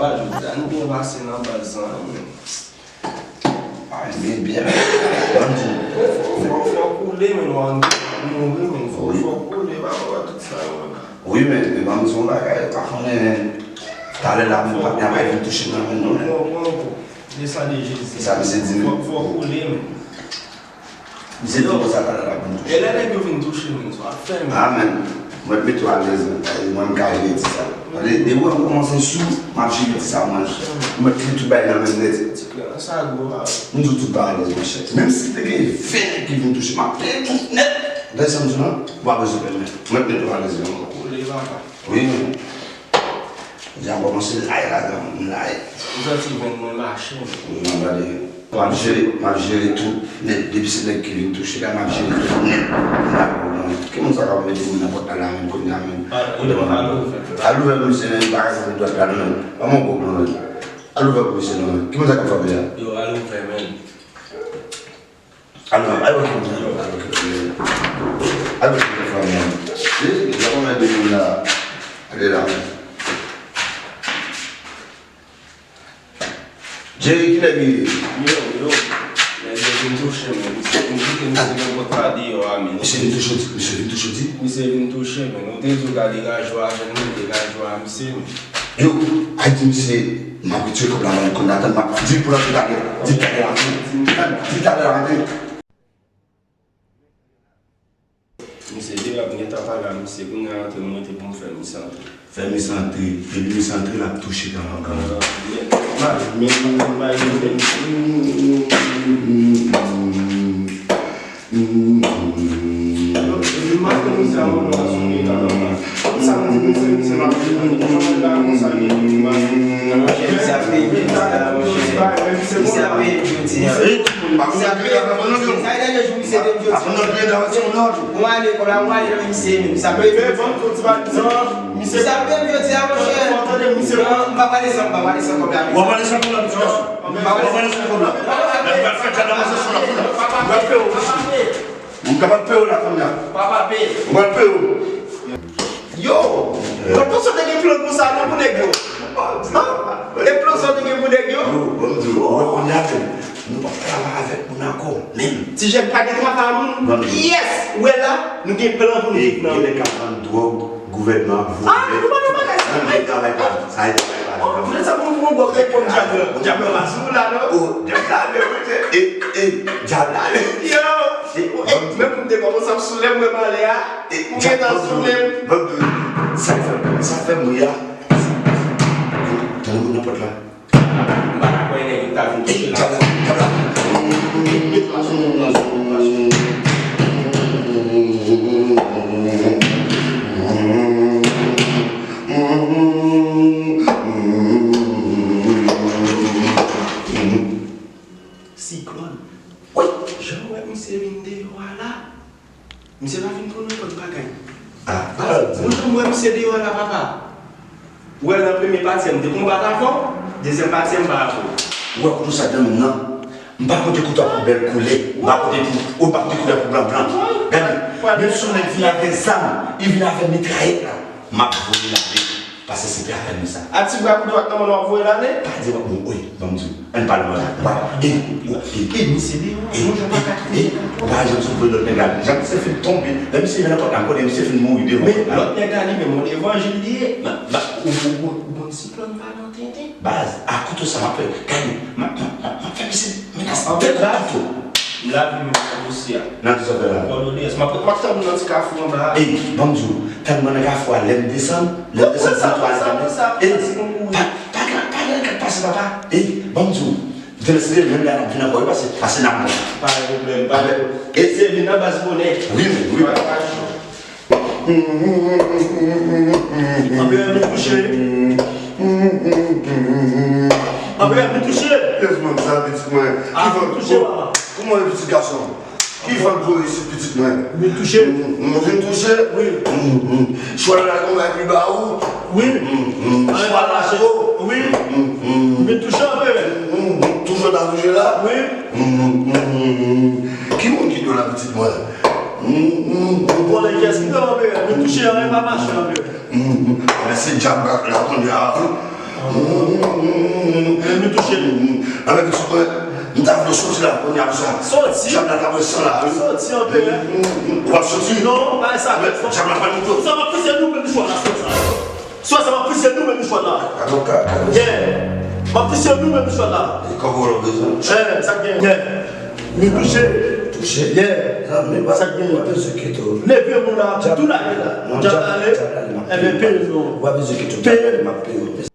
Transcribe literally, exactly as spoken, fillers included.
Jodi a nou byen pase nan baz lan, wi, men. Ay, men byen. Ban m di. Fò, fò, fò koule, men nou an mouri, men fò, fò koule, pa wè tout sa yo la. Wi, men, men ban m di yon bagay, pa konnen, men talè la, men patnè a pa vin touche nan men nou, men. Bon, bon, bon. Desann de Jezi. Sa misye di, men. Fò, fò koule, men. Misye di konsa talè l ap vin touche. E lè nèg yo vin touche, men, sa ap fè, men. Amen. Mwen mete w alèz, men. Mwen, m ka jere di sa. Depi mwen kòmanse sou, m ap jere di sa, mwen. Mwen mete tout bagay nan men m nèt. Ti kren nan sa gwo a. M di w tout bagay alèz, monchè. Menm si te gen ven nèg ki vin touche, m ap peye tout nèt. Tande sa m di w lan, ou pa bezwen pè men. Mwen mete w alèz, men. Koule, papa. Wi, men. Jodi a m kòmanse lay ladan, m lay. Ou santi venn mwen mache, men. Wi, m ap gade. M ap jere, m ap jere tout nèt. Depi se nèg ki vin touche la, m ap jere tout nèt. M ap gade, men. Ki moun sa k ap mete moun nan pòt la, la, men, kounye a, men? Al ouvè, al ouvè. Al ouvè pou misye, men, li pa ka fè dwat la, non, men. Pa mwen gwo, non, men. Al ouvè pou misye, non, men. Ki moun sa k ap frape a? Yo, al ouvè, men. Al nan, al wè ki moun nan, al wè ki moun nan. Al wè ki moun nan, fanmi an. Wi, y ap anmède moun la. Ale la. Jerry, ki nèg li ye? Yo, yo. Nèg yo vin touche, men. Misye vin kite misye nan pòt la deyò a, men. Misye vin touche, misye vin touche, di? Misye vin touche, men. Nou te di w gade rajo a, jwenn nou te rajo a, misye, men. Yo, Ayiti, misye, m ap retire kòb la ban li kounye a, tann m ap di l pou l antre talè, di l talè l antre, di l talè l antre. Misye deja ap gentan pale a misye, kounye a antre, m rete pou m fè misye antre. Fè misye antre, depi misye antre, l ap touche kankan. Ah, men, men, men, men, men, Misye ap peye m jodi a, monchè. Non, m pa pale san, m pa pale san kòb la. W ap pale san kòb la, mesye gason. W ap pale san kòb la. Nèg pral fè djab la, mesye, sou la, sou la. W ap peye w, mesye. M kapab peye w la, kounye a. Papa peye. W ap peye w. Yo! Mwen panse w te gen plan konsa, non, pou nèg yo. E plan sa w te gen pou nèg yo? Yo, ban m di w, ou wè kounye a menm, nou p ap travay avèk moun ankò, menm. Ti jèn pa gen travay moun. Yes! Ou wè la, nou gen plan pou nou viv nan. Gen nèg k ap vann dwòg. Gouvènman ap vole. Ah, nou pa nan bagay sa. Nan men travay pa, sa e travay pa. Oh, vle sa pou nou pran gwo kèk pòm djab la. Djab la pa sou la, non? Oh, djab la, men, e, e, djab la, men. Yo! E, men pou m te kòmanse ap soule m, mwen malè a. Ou gentan soule m. Sa k fè, sa k fè m ri a. Tande moun nan pòt la. M pa ta kwè nèg yo ta vin touche la. Siklòn. Wi, jan w wè misye vin deyò a la. Misye pa vin pou nenpòt bagay. Ah, ah, bon, jan m wè misye deyò a la, papa. Ou wè nan premye pati a, m te konbat avè w, dezyèm pati a, m pa avè w. Ou wè kouto sa nan men m nan? M pa pote kouto a pou bèl koulè, m pa pote pou, ou pa pote koulè pou blan blan. Gade, menm si yon nèg vin avè zam, li vin avè mitrayèt la, m ap voye l ale. Paske se travay nou sa. A ti bra kou dwat nan men w ap voye l ale? Pa di w ap bon, wi, ban m di w. Ann pale mwen la. E, e, e, misye deyò, e, yon jan pa ka twouve. Ou pa janm sou voye lòt nèg la. Jan misye fin tonbe, lè misye vin nan pòt la, m konnen misye fin mouri devan pòt la. Men lòt nèg la li menm, yon levanjil li ye. Ou, ou, ou, ou konn siklòn pa nan tenten. Baz, a kouto sa m ap fè. Gade, m ap, m ap, m ap, m ap fè misye menas. Anfèt, baz, m lave men m nan dosye a. Nan ki sa w fè la? Kòdoneyès. M ap, m ap tann ou nan ti kafou anba a. Ey, ban m di w, tann mwen nan kafou a, lè m desann, lè m desann, se twa lè tann. Ey, pa, pa, pa, pa gen ankenn pase, papa. Ey, ban m di w, m te lese menm lè a n ap vin ankò, wi, pase, pase n ap bon. Pa gen pwoblèm, pa gen pwoblèm. Ey, se vin nan baz bonè. Wi, wi, wi. Pa, pa cho. Anpè, vin kouche. Anpè, vin touche. Yes, man, sa pitit mwen. Ah, vin touche, papa. Kòman e pitit gason? Ki fòk voye isit pitit mwen? Vin touche. M, m vin touche? Wi. M, m. Chwal la gon bagay pi ba ou? Wi. M, m. Chwal la cho? Wi. M, m. Vin touche anpè. M, m. Toujou ta touche la? Wi. M, m, m. Ki moun ki dwe la pitit mwen? M, m, m. Ou konnen kiyès ki dwe anpè? Vin touche anpè, pa mache anpè. M, m. Anben se djab la kounye a. Mwen touche. Avèk ti mwen, m ta vle soti la kounye a sa. Soti. Sa m la ta pran san la, wi. Soti anpe. Ou ap soti? Non, pa sa. Sa m la pa nou. Sa m ap pise nou menm chwa la, soti sa. Swa sa m ap pise nou menm chwa la. Avoka. Yeah. M ap pise nou menm chwa la. E kòb ou bezwen? Eh, sa gen. Yeah. Mwen touche. Touche? Yeah. Sa gen. W ap bezwen kite w. Leve moun la, tou lage la. Djab ale. Djab ale, m ap peye w. Peye nou. W ap bezwen kite w. Djab ale, m ap peye w.